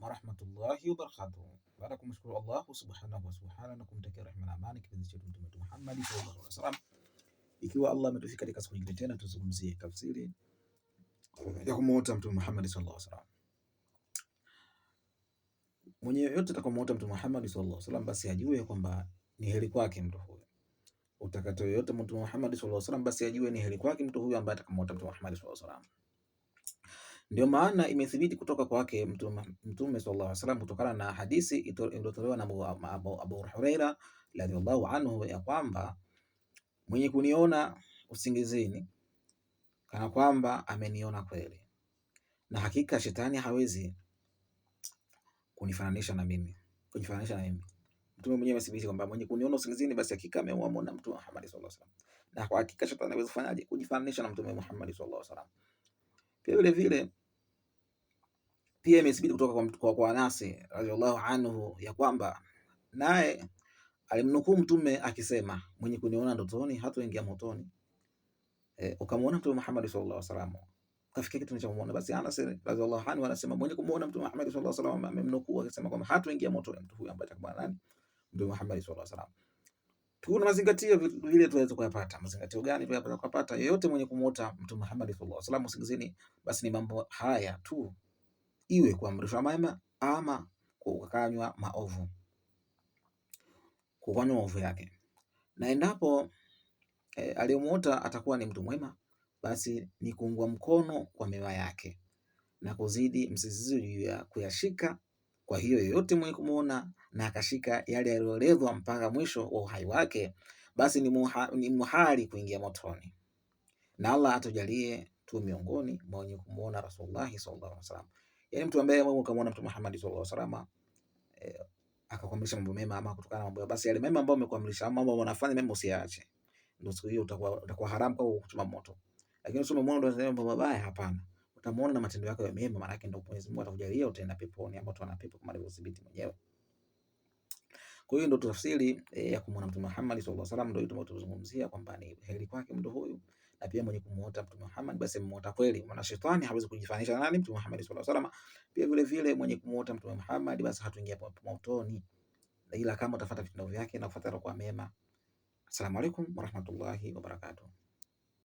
warahmatullahi wabarakatuh. Baada ya kumshukuru Allah subhanahu wa ta'ala na kumtakia rehema na amani kipenzi chetu Mtume wetu Muhammad sallallahu alaihi wasallam, ikiwa Allah ametufika katika siku nyingine tena, tuzungumzie tafsiri ya kumuota Mtume Muhammad sallallahu alaihi wasallam. Mwenye yote atakayemuota Mtume Muhammad sallallahu alaihi wasallam, basi ajue kwamba ni heri kwake mtu huyo. Utakato yote Mtume Muhammad sallallahu alaihi wasallam, basi ajue ni heri kwake mtu huyo ambaye atakamuota Mtume Muhammad sallallahu alaihi wasallam. Ndio maana imethibiti kutoka kwake Mtume sallallahu alaihi wasallam kutokana na hadisi iliyotolewa na Abu Huraira radhiallahu anhu ya kwamba mwenye kuniona usingizini kana kwamba ameniona kweli, na hakika shetani hawezi kunifananisha na mimi, kujifananisha na mimi. Mtume mwenyewe amethibitisha kwamba mwenye kuniona usingizini basi hakika amemuona Mtume Muhammad sallallahu alaihi wasallam, na kwa hakika shetani hawezi kufanyaje kujifananisha na Mtume Muhammad sallallahu alaihi wasallam. Pia vile vile pia imethibiti kutoka kwa Anas radhiallahu anhu ya kwamba naye alimnukuu Mtume akisema, mwenye kuniona ndotoni hatoingia motoni. Ukamuona Mtume Muhammad sallallahu alaihi wasallam kafikia kitu cha kumuona, basi Anas radhiallahu anhu anasema mwenye kumuona Mtume Muhammad sallallahu alaihi wasallam amemnukuu akisema kwamba hatoingia motoni mtu huyu ambaye atakuwa nani? Mtume Muhammad sallallahu alaihi wasallam. Tuna mazingatio vile tuweze kuyapata. Mazingatio gani tunayapata kupata? Yeyote mwenye kumuota Mtume Muhammad sallallahu alaihi wasallam usingizini, basi ni mambo haya tu, iwe kuamrishwa mema ama kukanywa maovu, kukanywa maovu yake. Na endapo aliyemuota atakuwa ni mtu mwema, basi ni kuungwa mkono kwa mema yake na kuzidi msisitizo juu ya kuyashika. Kwa hiyo yeyote mwenye kumuona na akashika yale yaliyoelezwa mpaka mwisho wa uhai wake, basi ni muhali kuingia motoni. Na Allah atujalie tu miongoni mwa wenye kumuona Rasulullah sallallahu alaihi wasallam. Yaani mtu ambaye wewe ukamuona Mtume Muhammad sallallahu alaihi wasallam akakuamrisha mambo mema ama kutokana na mambo, basi yale mema ambayo amekuamrisha ama mambo unafanya mema usiache. Ndio siku hiyo utakuwa haramu kwa kuchoma moto. Lakini usimuone ndio unasema mambo mabaya, hapana. Utamuona na matendo yako ya mema, maana yake ndio Mwenyezi Mungu atakujalia utaenda peponi, ambapo wana pepo kama alivyothibiti mwenyewe. Kwa hiyo ndio tafsiri ya kumuona Mtume Muhammad sallallahu alaihi wasallam, ndio hiyo tunazungumzia kwamba ni heri kwake mtu huyu, na pia mwenye kumuota Mtume Muhammad basi amemuota kweli, maana shetani hawezi kujifanisha nani Mtume Muhammad sallallahu alaihi wasallam. Pia vile vile mwenye kumuota Mtume Muhammad basi hatuingia motoni, ila kama utafuata vitendo vyake na kufuata kwa mema. Asalamu alaykum warahmatullahi wabarakatuh.